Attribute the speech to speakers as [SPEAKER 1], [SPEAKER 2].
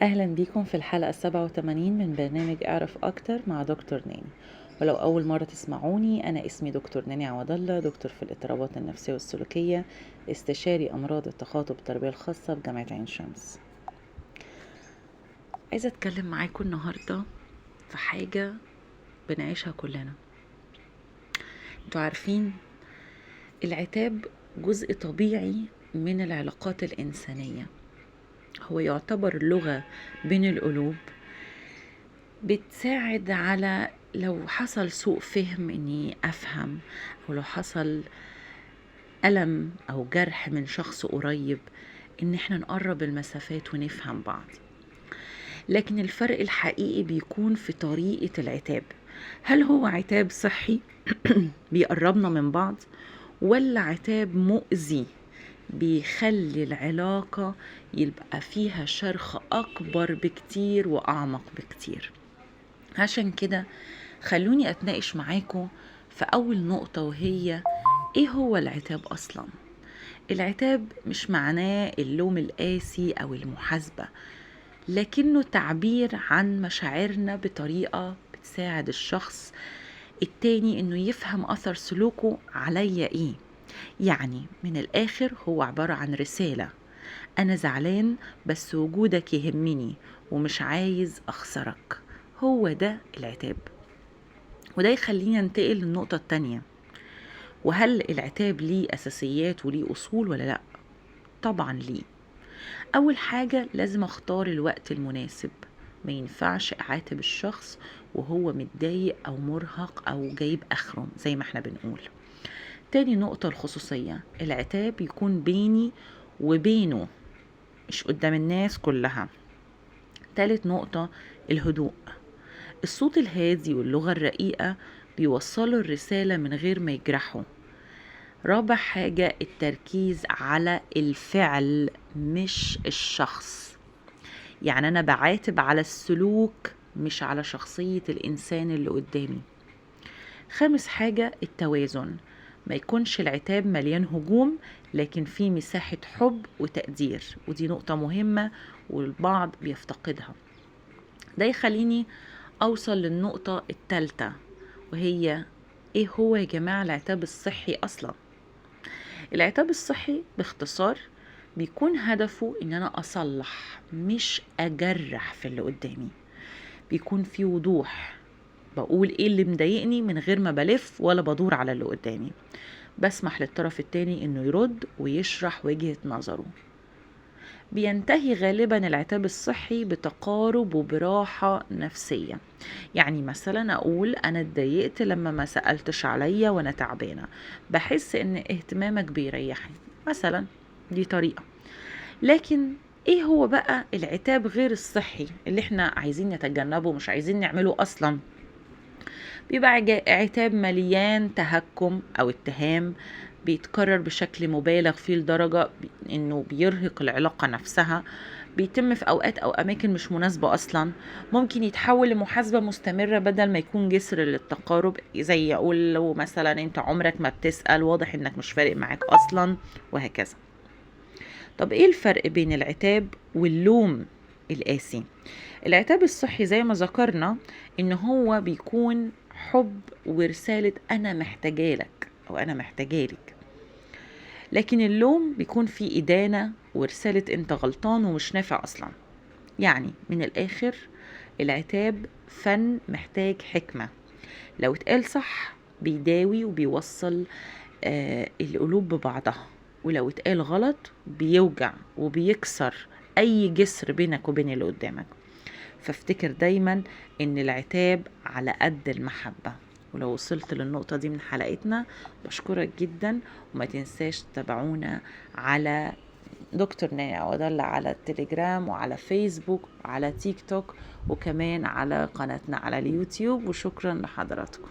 [SPEAKER 1] أهلا بيكم في الحلقة 87 من برنامج اعرف أكتر مع دكتور ناني. ولو أول مرة تسمعوني، أنا اسمي دكتور ناني عوض الله، دكتور في الاضطرابات النفسية والسلوكية، استشاري أمراض التخاطب والتربية الخاصة بجامعة عين شمس. عايزة أتكلم معاكم النهاردة في حاجة بنعيشها كلنا. انتوا عارفين العتاب جزء طبيعي من العلاقات الإنسانية، هو يعتبر لغة بين القلوب بتساعد على لو حصل سوء فهم اني افهم، او لو حصل ألم او جرح من شخص قريب ان احنا نقرب المسافات ونفهم بعض. لكن الفرق الحقيقي بيكون في طريقة العتاب. هل هو عتاب صحي بيقربنا من بعض، ولا عتاب مؤذي بيخلي العلاقة يبقى فيها شرخ أكبر بكتير وأعمق بكتير؟ عشان كده خلوني أتناقش معاكم في أول نقطة، وهي إيه هو العتاب أصلا؟ العتاب مش معناه اللوم القاسي أو المحاسبة، لكنه تعبير عن مشاعرنا بطريقة بتساعد الشخص التاني إنه يفهم أثر سلوكه عليا إيه. يعني من الآخر هو عبارة عن رسالة: أنا زعلان بس وجودك يهمني ومش عايز أخسرك. هو ده العتاب. وده يخلينا ننتقل للنقطة التانية، وهل العتاب ليه أساسيات وليه أصول ولا لأ؟ طبعا ليه. أول حاجة لازم أختار الوقت المناسب. ما ينفعش أعاتب الشخص وهو متضايق أو مرهق أو جايب آخره زي ما احنا بنقول. تاني نقطة الخصوصية. العتاب يكون بيني وبينه، مش قدام الناس كلها. تالت نقطة الهدوء. الصوت الهادي واللغة الرقيقة بيوصلوا الرسالة من غير ما يجرحوا. رابع حاجة التركيز على الفعل مش الشخص. يعني أنا بعاتب على السلوك مش على شخصية الإنسان اللي قدامي. خامس حاجة التوازن. ما يكونش العتاب مليان هجوم، لكن في مساحة حب وتقدير، ودي نقطة مهمة والبعض بيفتقدها. ده يخليني أوصل للنقطة الثالثة، وهي إيه هو يا جماعة العتاب الصحي أصلا؟ العتاب الصحي باختصار بيكون هدفه إن أنا أصلح مش أجرح في اللي قدامي. بيكون في وضوح، بقول ايه اللي مضايقني من غير ما بلف ولا بدور على اللي قدامي. بسمح للطرف التاني انه يرد ويشرح وجهة نظره. بينتهي غالبا العتاب الصحي بتقارب وبراحة نفسية. يعني مثلا اقول انا اتضايقت لما ما سألتش عليا وانا تعبانة، بحس ان اهتمامك بيريحني مثلا. دي طريقة. لكن ايه هو بقى العتاب غير الصحي اللي احنا عايزين نتجنبه، مش عايزين نعمله اصلا؟ بيبقى عتاب مليان تهكم أو اتهام، بيتكرر بشكل مبالغ فيه لدرجة إنه بيرهق العلاقة نفسها، بيتم في أوقات أو أماكن مش مناسبة أصلا، ممكن يتحول لمحاسبة مستمرة بدل ما يكون جسر للتقارب. زي يقول له مثلا أنت عمرك ما بتسأل، واضح إنك مش فارق معاك أصلا، وهكذا. طب إيه الفرق بين العتاب واللوم القاسي؟ العتاب الصحي زي ما ذكرنا إن هو بيكون حب ورسالة أنا محتاجالك أو أنا محتاجالك. لكن اللوم بيكون فيه إدانة ورسالة أنت غلطان ومش نافع أصلا. يعني من الآخر العتاب فن محتاج حكمة، لو اتقال صح بيداوي وبيوصل القلوب ببعضها، ولو اتقال غلط بيوجع وبيكسر أي جسر بينك وبين اللي قدامك. فافتكر دايما ان العتاب على قد المحبة. ولو وصلت للنقطة دي من حلقتنا بشكرك جدا، وما تنساش تتابعونا على دكتور ناني عوض الله على التليجرام وعلى فيسبوك وعلى تيك توك، وكمان على قناتنا على اليوتيوب. وشكرا لحضراتكم.